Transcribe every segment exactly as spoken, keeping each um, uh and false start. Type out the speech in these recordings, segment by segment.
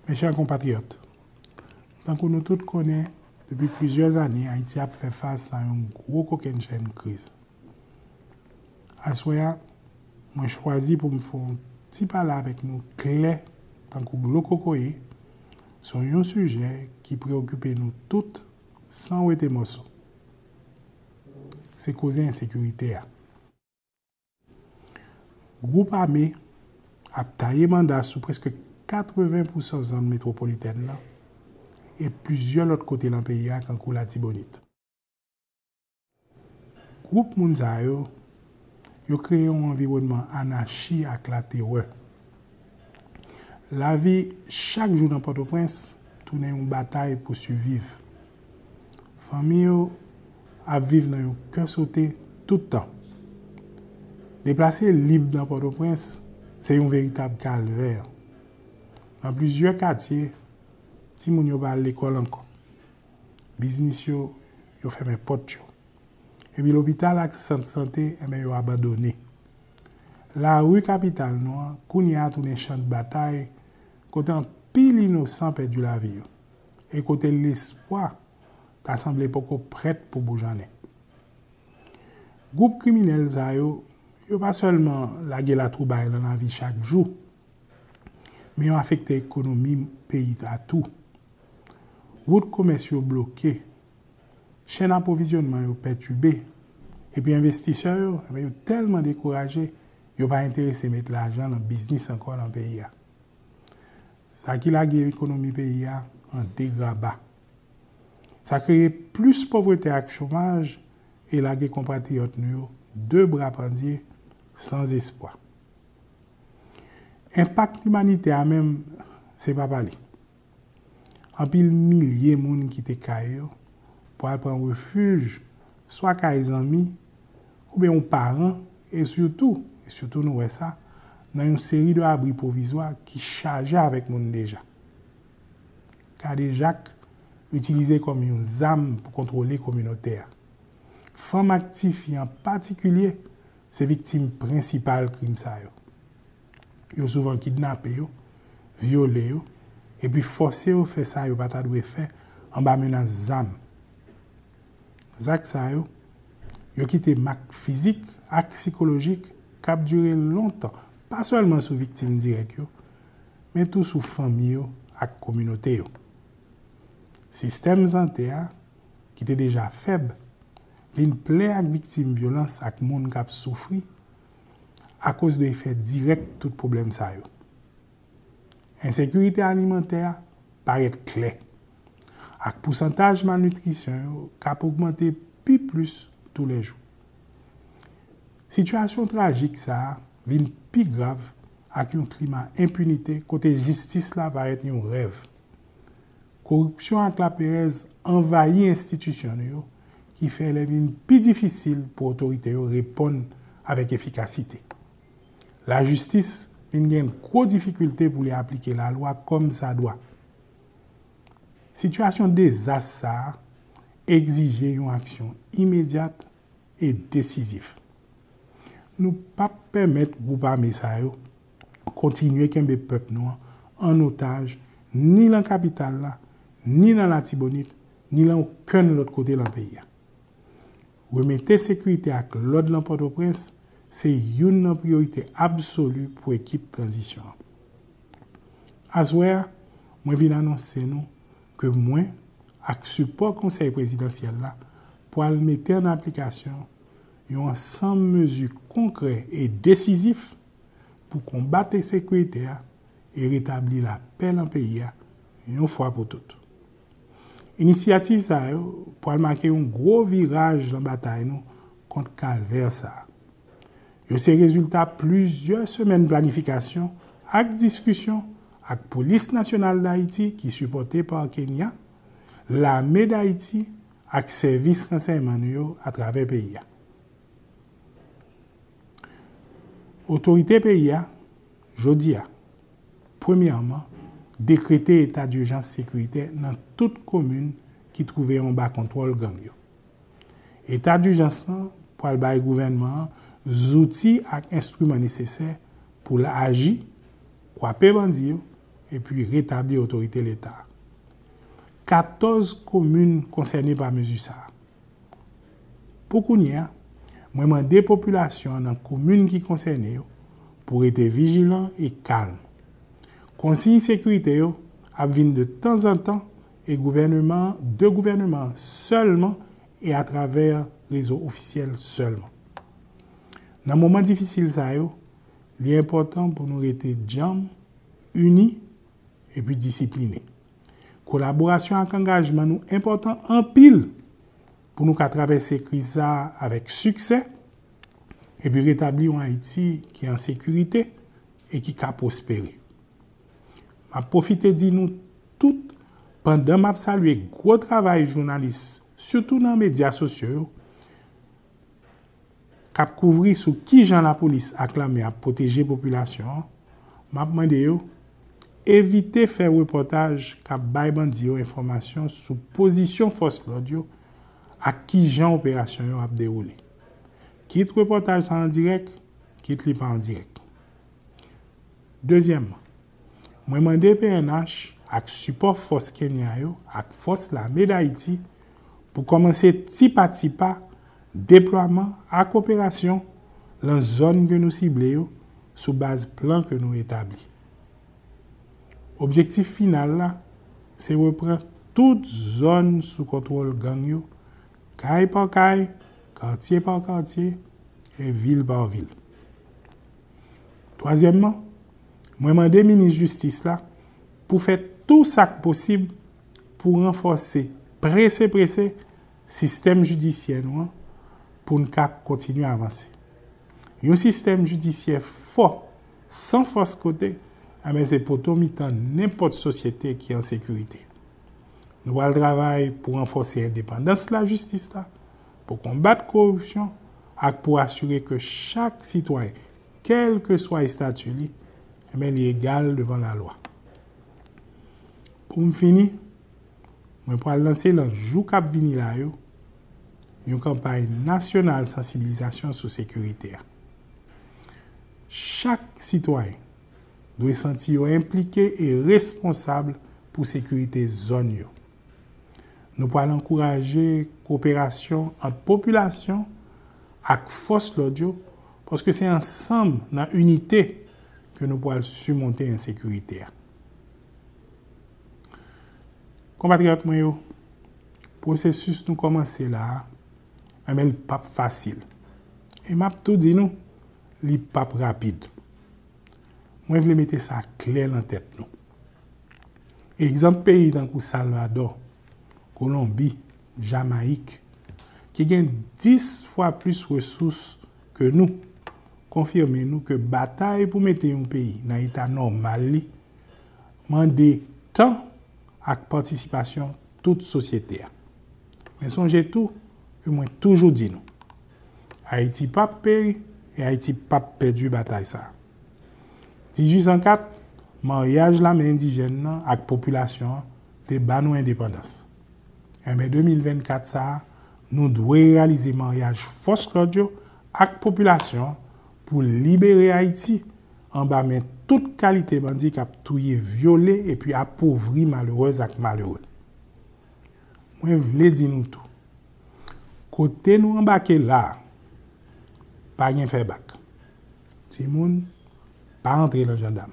Mes chers compatriotes, tankou nou tout konnen, depi plizyè ane, Ayiti ap fè fas a yon gwo kokennchenn kriz. Aswè a, mwen chwazi pou m fè yon ti pale avèk nou klè tankou dlo kokoye sou yon sijè ki preokipe nou tout san wete mòso. Se koze ensekirite a. Gwoup ame ap taye banda sou prèske katreven pousan zòn metwopolitèn nan e plizyè lòt kote nan peyi a, kankou Latibonit. Gwoup moun sa yo, yo kreye yon anviwònman anachi ak laterè. Lavi chak jou nan Pòtoprens tounen yon batay pou siviv. Fanmi yo ap viv nan yon kè sote tout tan. Deplase lib nan Pòtoprens se yon veritab kalvè. Nan plizyè katye, timoun yo pa al lekòl ankò. Biznis yo, yo fèmen pòt yo. Epi lopital ak sant sante, enben, yo abandone. Lari kapital nou an, kounye a tounen chan batay, kote anpil inosan pèdi lavi yo, e kote lespwa ta sanble poko prèt pou boujannen. Gwoup kriminèl sa yo, yo pa sèlman lage latwoublay nan lavi chak jou, men yo afekte ekonomi peyi a tou. Wout komès yo bloke, chèn apwovizyònman yo pètibe, epi envestisè yo, enben, yo tèlman dekouraje, yo pa enterese met lajan nan biznis ankò nan peyi a. Sa ki lage ekonomi peyi a an degraba. Sa kreye plis povrete ak chomaj e lage konpatriyòt nou yo de bra pandye, san espwa. Enpak imanitè a menm, se pa pale. Anpil milye moun kite kay yo pou al pran refij swa kay zanmi oubyen yon paran, e sitou, e sitou nou wè sa, nan yon seri de abri pwovizwa ki chaje avèk moun deja. Kadejak itilize kòm yon zam pou kontwole kominote a. Fanm ak tifi an patikilye se viktim prensipal krim sa yo. Yo souvan kidnape yo, vyole yo, epi fòse yo fè sa yo pa ta dwe fè anba menas zam. Zak sa yo, yo kite mak fizik ak sikolojik k ap dire lontan, pa sèlman sou viktim dirèk yo, men tou sou fanmi yo ak kominote yo. Sistèm sante a, ki te deja fèb, vin plen ak viktim vyolans ak moun k ap soufri akoz de efè dirèk tout pwoblèm sa yo. Ensekirite alimantè a parèt klè, ak pousantaj malnitrisyon yo k ap ogmante pi plis toulejou. Sitiyasyon trajik sa a vin pi grav ak yon klima enpinite kote jistis la parèt yon rèv. Koripsyon ak laperèz anvayi enstitisyon nou yo, ki fè lè vin pi difisil pou otorite yo reponn avèk efikasite. Lajistis vin gen gwo difikilte pou li aplike lalwa kòmsadwa. Sitiyasyon dezas sa a egzije yon aksyon imedyat e desizif. Nou p ap pèmèt gwoup ame sa yo kontinye kenbe pèp nou an an otaj, ni nan kapital la, ni nan Latibonit, ni nan okenn lòt kote nan peyi a. Remete sekirite ak lòd nan Pòtoprens se youn nan priyorite absoli pou ekip tranzisyon an. Aswè a, mwen vin anonse nou ke mwen, ak sipò Konsèy Prezidansyèl la, pral mete an aplikasyon yon ansanm mezi konkrè e desizif pou konbat ensekirite a e retabli lapè nan peyi a yon fwa pou tout. Inisyativ sa yo pral make yon gwo viraj nan batay nou kont kalvè sa a. Yo se rezilta plizyè semèn planifikasyon ak diskisyon ak Polis Nasyonal Dayiti, ki sipòte pa Kenya, Lame Dayiti ak sèvis ransèyman nou yo atravè peyi a. Otorite peyi a, jodi a, premyèman, dekrete eta dijans sekiritè nan tout komin ki twouve yo anba kontwòl gang yo. Eta dijans lan pral bay gouvènman an zouti ak enstriman nesesè pou l aji, kwape bandi yo, epi retabli otorite Leta. Katòz komin konsène pa mezi sa a. Pou kounye a, mwen mande popilasyon an nan komin ki konsène yo pou rete vijilan e kalm. Konsiy sekirite yo ap vin de tanzantan e gouvènman, de gouvènman an sèlman e atravè rezo ofisyèl sèlman. Nan moman difisil sa yo, li enpòtan pou nou rete djanm, ini epi disipline. Kolaborasyon ak angajman nou enpòtan anpil pou nou ka travèse kriz sa a avèk siksè epi retabli yon Ayiti ki an sekirite e ki ka pwospere. M ap pwofite di nou tout, pandan m ap salye gwo travay jounalis, sitou nan medya sosyo yo, k ap kouvri sou kijan lapolis ak lame ap pwoteje popilasyon an, m ap mande yo evite fè repòtaj k ap bay bandi yo enfòmasyon sou pozisyon fòs lòd yo ak kijan operasyon yo ap dewoule. Kit repòtaj sa an dirèk, kit li pa an dirèk. Dezyèmman, mwen mande P N H ak sipò fòs Kenya yo ak fòs lame Dayiti pou kòmanse ti pa ti pa deplwaman ak operasyon lan zòn ke nou sible yo sou baz plan ke nou etabli. Objektif final la, se repran tout zòn sou kontwòl gang yo, kay pa kay, katye pa katye, e vil pa vil. Twazyèmman, mwen mande minis jistis la pou fè tou sa k posib pou ranfòse prese prese sistèm jidisyè nou an pou n ka kontinye avanse. Yon sistèm jidisyè fò, san fòs kote, enben se poto mitan nenpòt sosyete ki an sekirite. Nou pral travay pou ranfòse endepandans lajistis la, pou konbat koripsyon ak pou asire ke chak sitwayen, kèlkeswa estati li, enben li egal devan lalwa. Pou m fini, mwen pral lanse lan jou k ap vini la yo yon kanpay nasyonal sansibilizasyon sou sekirite a. Chak sitwayen dwe santi yo enplike e responsab pou sekirite zòn yo. Nou pral ankouraje koperasyon ant popilasyon ak fòs lòd yo, paske se ansanm nan inite ke nou pral simonte ensekirite a. Konpatriyòt mwen yo, pwosesis nou kòmanse la a, enben l p ap fasil. E m ap tou di nou, li p ap rapid. Mwen vle mete sa klè lan tèt nou. Egzanp peyi tankou Salvadò, Kolonbi, Jamayik, ki gen dis fwa plis resous ke nou, konfime nou ke batay pou mete yon peyi nan eta nòmal li mande tan ak patisipasyon tout sosyete a. Men sonje tou ke mwen toujou di nou, Ayiti p ap peri e Ayiti p ap pèdi batay sa a. Dizuit san kat, maryaj lame endijèn nan ak popilasyon an te ba nou endepandans. Enben, de mil vennkat sa a, nou dwe reyalize maryaj fòs lòd yo ak popilasyon an pou libere Ayiti anba men tout kalite bandi k ap touye, vyole epi apovri malerèz ak malere. Mwen vle di nou tou, kote nou anbake la a, pa gen fè bak. Timoun, pa antre lan jandam.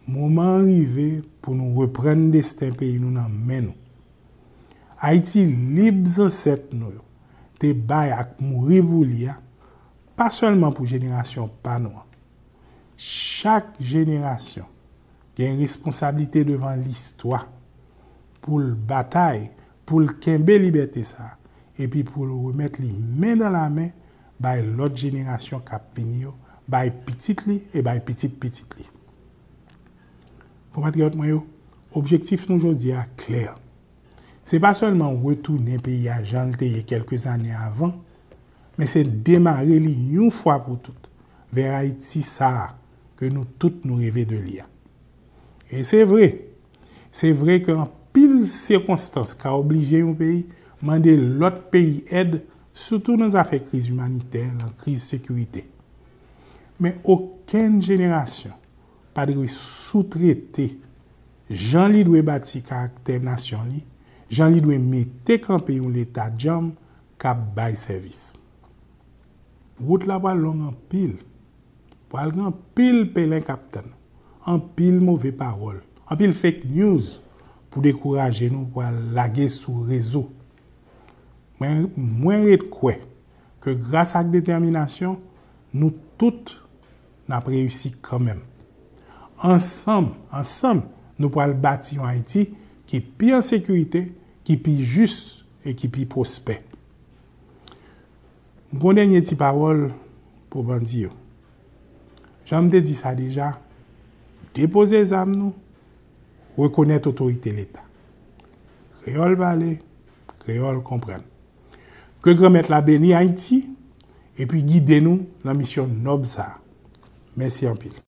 Moman an rive pou nou reprann desten peyi nou nan men nou. Ayiti lib zansèt nou yo te bay ak mouri pou li a, pa sèlman pou jenerasyon pa nou an. Chak jenerasyon gen responsablite devan listwa pou l batay, pou l kenbe libète sa a, epi pou l remèt li men nan lamen bay lòt jenerasyon k ap vini yo, bay pitit li e bay pitit pitit li. Konpatriyòt mwen yo, objektif nou jodi a klè. Se pa sèlman retounen peyi a jan l te ye kèlke zane avan, men se demare li yon fwa pou tout vè Ayiti sa a ke nou tout nou reve de li a. E se vre, se vre ke anpil sikonstans ka oblije yon peyi mande lòt peyi èd, sitou nan zafè kriz imanitè, nan kriz sekirite. Men okenn jenerasyon pa dwe sou trete jan li dwe bati karaktè nasyon li, jan li dwe mete kanpe yon leta djanm k ap bay sèvis. Wout la pral long anpil. Pral gen anpil pelen k ap tann. Anpil move pawòl. Anpil fake news pou dekouraje nou pral lage sou rezo. Mwen, mwen ret kwè ke gras ak detèminasyon, nou tout n ap reyisi kanmenm. Ansanm, ansanm, nou pral bati yon Ayiti ki pi an sekirite, ki pi jis e ki pi pwospè. M gon dènye ti pawòl pou bandi yo. Jan m te di sa deja, depoze zam nou, rekonèt otorite Leta. Kreyòl pale, kreyòl konprann. Ke Granmèt la beni Ayiti epi gide nou nan misyon nòb sa a. Mèsi anpil.